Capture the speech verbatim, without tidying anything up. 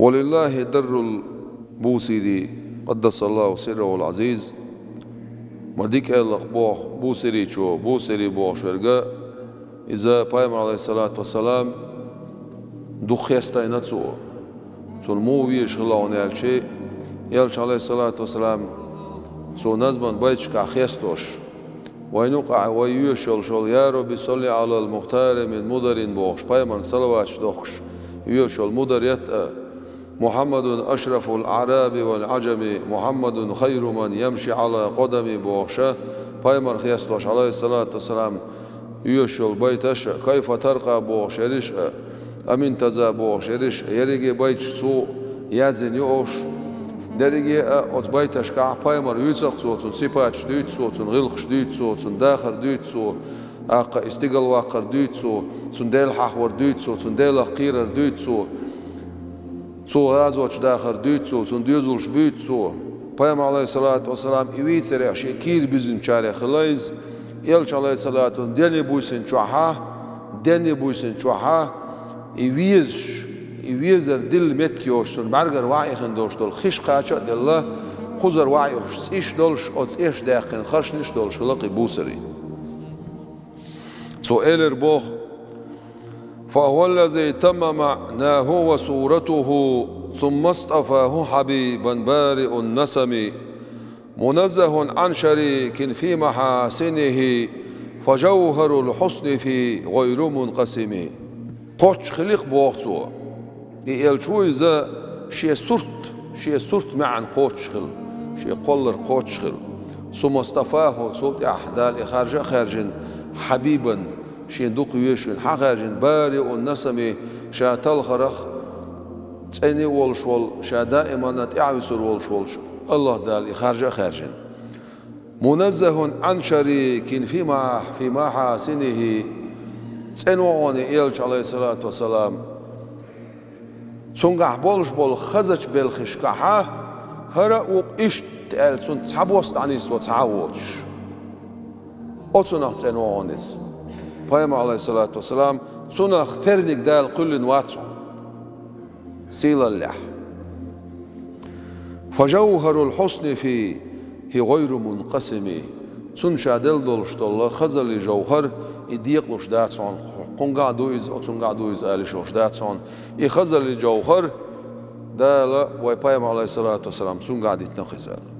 ولله در البوصيري قدس الله سره العزيز. Ма дика аьлла-кх боху Бусиричо, Бусири бохуш верг, иза Пайхамар, алейхиссалату вассалам, дукха хестийна цо. Цунна муха везаш хилла хьуна аьлча, Элча, алейхиссалату вассалам, цо назман байташкахь хестош, вайн юкъахь вай йоьшуш йолу «يا رب صل على المختار من مضر» бохуш, Пайхамарна салаваташ дохкуш йоьшуш йолу Мударрет а, «محمد أشرف الأعراب والعجم، محمد خير من يمشي على قدم» бохуш, Пайхамар хестош, алейхиссалату вассалам, йоьшуш йолу байташ а, «كيف ترقى» бохуш ерриш а, «أمنتزى» бохуш ерриш а, ерриге байташ цо яздина ю уьш. Дерриге а оцу байташкахь Пайхамар вуьйцу-кх цо, цуьнан сипаташ дуьйцу цо, цуьнан гӀиллакхаш дуьйцу цо, цуьнан дахар дуьйцу цо, цунна Дела хьахавар дуьйцу цо, цунна Делах кхерар дуьйцу цо, цо гӀазоташ дахар дуьйцу цо, цунна доьзалш буьйцу цо. Пайхамар, алейхиссалату вассалам, и вийцарехь шен кийра буьзначарех хилла иза. Элча, алейхиссалату, денна буьйсина чохь а, денна буьйсина чохь а, и везаш, и везар дилла меттиг йоцуш, цунна бӀаьргара ваийтина долуш долу хиш кхача а делла, кхузара ваийтуш цӀийш долуш, оцу цӀеш даьккхина харшниш долуш хилла-кх и Бусири. Цо элира боху: «فهو الذي تم معناه وصورته، ثم اصطفاه حبيبا بارئ النسم. منزه عن شريك في محاسنه، فجوهر الحسن فيه غير منقسم». Кхоччуш хили-кх боху цо. И Элча ву иза шен сурт, шен сурт маьӀна кхоччуш хила, шен кхоллар кхоччуш хила. «ثم اصطفاه», цул тӀаьхьа Дала и харжа а хаьржина, «حبيبا», шен дукха везаш вина хьан хаьржина, «بارئ النسم», ша талхарх цӀена а волуш волу, ша даиманна тӀаьхьависур волуш волчу АллахӀ Дала и харжа а хаьржина. «منزه عن شريك في مح-، في محاسنه». ЦӀена ву хьуна и Элча, алейхиссалату вассалам. Цуьнгахь болуш болу хазачу белхашкахь хӀара а вукху иштта аьлла, цунца цхьа бос дӀанисво цхьа а воцуш. Оцунах цӀена ву хьуна иза. Пайхамар, алейхиссалату вассалам, цунах терниг Дала кхоьллина вац хьуна сийлаллехь. «فجوهر الحسن فيه غير منقسم». Цунна ша делла долуш долу хазаллин жовхар, и декъалуш дац хьуна, кхунгахь ду иза, оцунгахь ду иза ала йиш йолуш дац хьуна. И хазаллин жовхар Дала вайн Пайхамар, алейхиссалату вассалам, цуьнгахь дитина-кх иза аьлла.